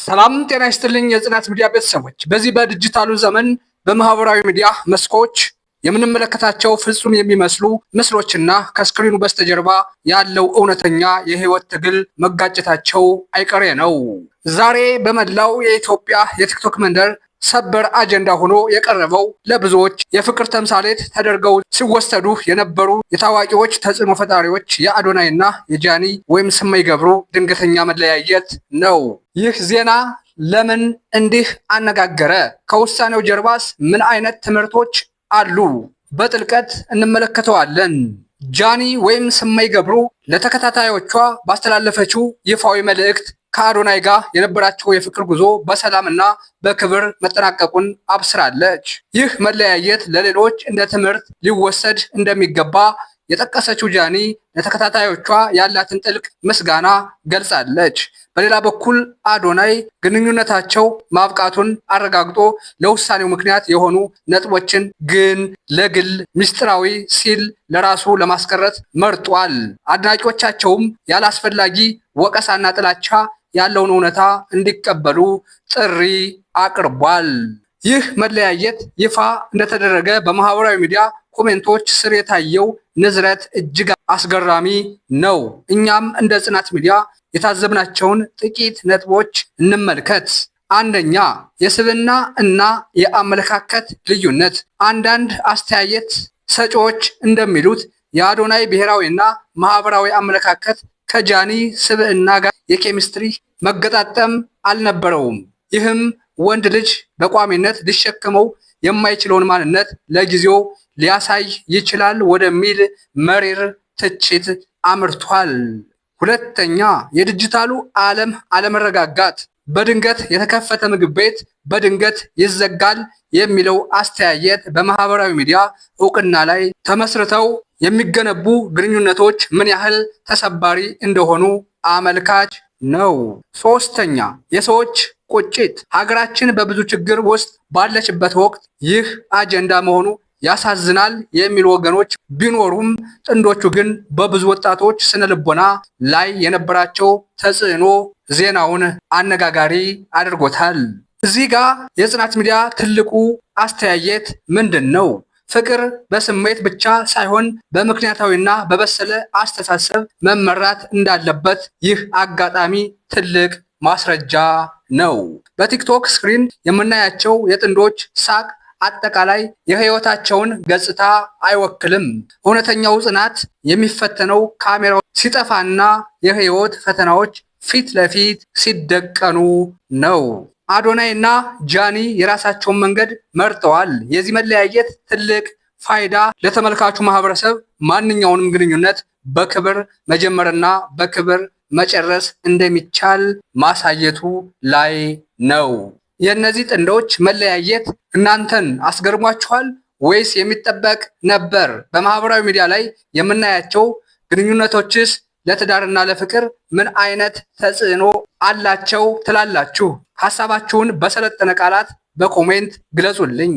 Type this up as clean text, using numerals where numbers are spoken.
ሰላም ጤና ይስጥልኝ የጽናት ሚዲያ ቤተሰቦች። በዚህ በዲጂታሉ ዘመን በማህበራዊ ሚዲያ መስኮች የምንመለከታቸው ፍጹም የሚመስሉ ምስሎችና ከ screen ኑ በስተጀርባ ያለው እውነተኛ የህይወት ትግል መጋጨታቸው አይቀሬ ነው። ዛሬ በመላው የኢትዮጵያ የቲክቶክ መንደር ሰበር አጀንዳ ሆኖ የቀረበው ለብዙዎች የፍቅር ተምሳሌት ተደርገው ሲወሰዱ የነበሩ የታዋቂዎች ተጽዕኖ ፈጣሪዎች የአዶናይና የጃኒ ወይም ስመኝ ገብሩ ድንገተኛ መለያየት ነው። ይህ ዜና ለምን እንዲህ አነጋገረ? ከውሳኔው ጀርባስ ምን አይነት ትምህርቶች አሉ? በጥልቀት እንመለከተዋለን። ጃኒ ወይም ስመኝ ገብሩ ለተከታታዮቿ ባስተላለፈችው ይፋዊ መልእክት ከአዶናይ ጋር የነበራቸው የፍቅር ጉዞ በሰላምና በክብር መጠናቀቁን አብስራለች። ይህ መለያየት ለሌሎች እንደ ትምህርት ሊወሰድ እንደሚገባ የጠቀሰችው ጃኒ ለተከታታዮቿ ያላትን ጥልቅ ምስጋና ገልጻለች። በሌላ በኩል አዶናይ ግንኙነታቸው ማብቃቱን አረጋግጦ ለውሳኔው ምክንያት የሆኑ ነጥቦችን ግን ለግል ምስጢራዊ ሲል ለራሱ ለማስቀረት መርጧል። አድናቂዎቻቸውም ያላስፈላጊ ወቀሳና ጥላቻ ያለውን እውነታ እንዲቀበሉ ጥሪ አቅርቧል። ይህ መለያየት ይፋ እንደተደረገ በማህበራዊ ሚዲያ comment ኦች ስር የታየው ንዝረት እጅግ አስገራሚ ነው። እኛም እንደ ጽናት ሚዲያ የታዘብናቸውን ጥቂት ነጥቦች እንመልከት። አንደኛ፣ የስብዕና እና የአመለካከት ልዩነት። አንዳንድ አስተያየት ሰጪዎች እንደሚሉት የአዶናይ ብሔራዊና ማህበራዊ አመለካከት ከጃኒ ስብዕና ጋር የኬሚስትሪ መገጣጠም አልነበረውም። ይህም ወንድ ልጅ በቋሚነት ሊሸከመው የማይችለውን ማንነት ለጊዜው ሊያሳይ ይችላል ወደሚል መሪር ትችት አምርቷል። ሁለተኛ፣ የዲጂታሉ ዓለም አለመረጋጋት። በድንገት የተከፈተ ምግብ ቤት በድንገት ይዘጋል የሚለው አስተያየት በማህበራዊ ሚዲያ እውቅና ላይ ተመስርተው የሚገነቡ ግንኙነቶች ምን ያህል ተሰባሪ እንደሆኑ አመልካች ነው። ሶስተኛ፣ የሰዎች ቁጭት። ሀገራችን በብዙ ችግር ውስጥ ባለችበት ወቅት ይህ አጀንዳ መሆኑ ያሳዝናል የሚሉ ወገኖች ቢኖሩም ጥንዶቹ ግን በብዙ ወጣቶች ስነ ልቦና ላይ የነበራቸው ተጽዕኖ ዜናውን አነጋጋሪ አድርጎታል። እዚህ ጋር የጽናት ሚዲያ ትልቁ አስተያየት ምንድን ነው? ፍቅር በስሜት ብቻ ሳይሆን በምክንያታዊና በበሰለ አስተሳሰብ መመራት እንዳለበት ይህ አጋጣሚ ትልቅ ማስረጃ ነው። በቲክቶክ screen የምናያቸው የጥንዶች ሳቅ አጠቃላይ የህይወታቸውን ገጽታ አይወክልም። እውነተኛው ጽናት የሚፈተነው ካሜራው ሲጠፋና የህይወት ፈተናዎች ፊት ለፊት ሲደቀኑ ነው። አዶናይ እና ጃኒ የራሳቸውን መንገድ መርጠዋል። የዚህ መለያየት ትልቅ ፋይዳ ለተመልካቹ ማህበረሰብ ማንኛውንም ግንኙነት በክብር መጀመርና በክብር መጨረስ እንደሚቻል ማሳየቱ ላይ ነው። የእነዚህ ጥንዶች መለያየት እናንተን አስገርሟችኋል ወይስ የሚጠበቅ ነበር? በማህበራዊ ሚዲያ ላይ የምናያቸው ግንኙነቶችስ ለትዳርና ለፍቅር ምን አይነት ተጽዕኖ አላቸው ትላላችሁ? ሀሳባችሁን በሰለጠነ ቃላት በ comment ግለጹልኝ።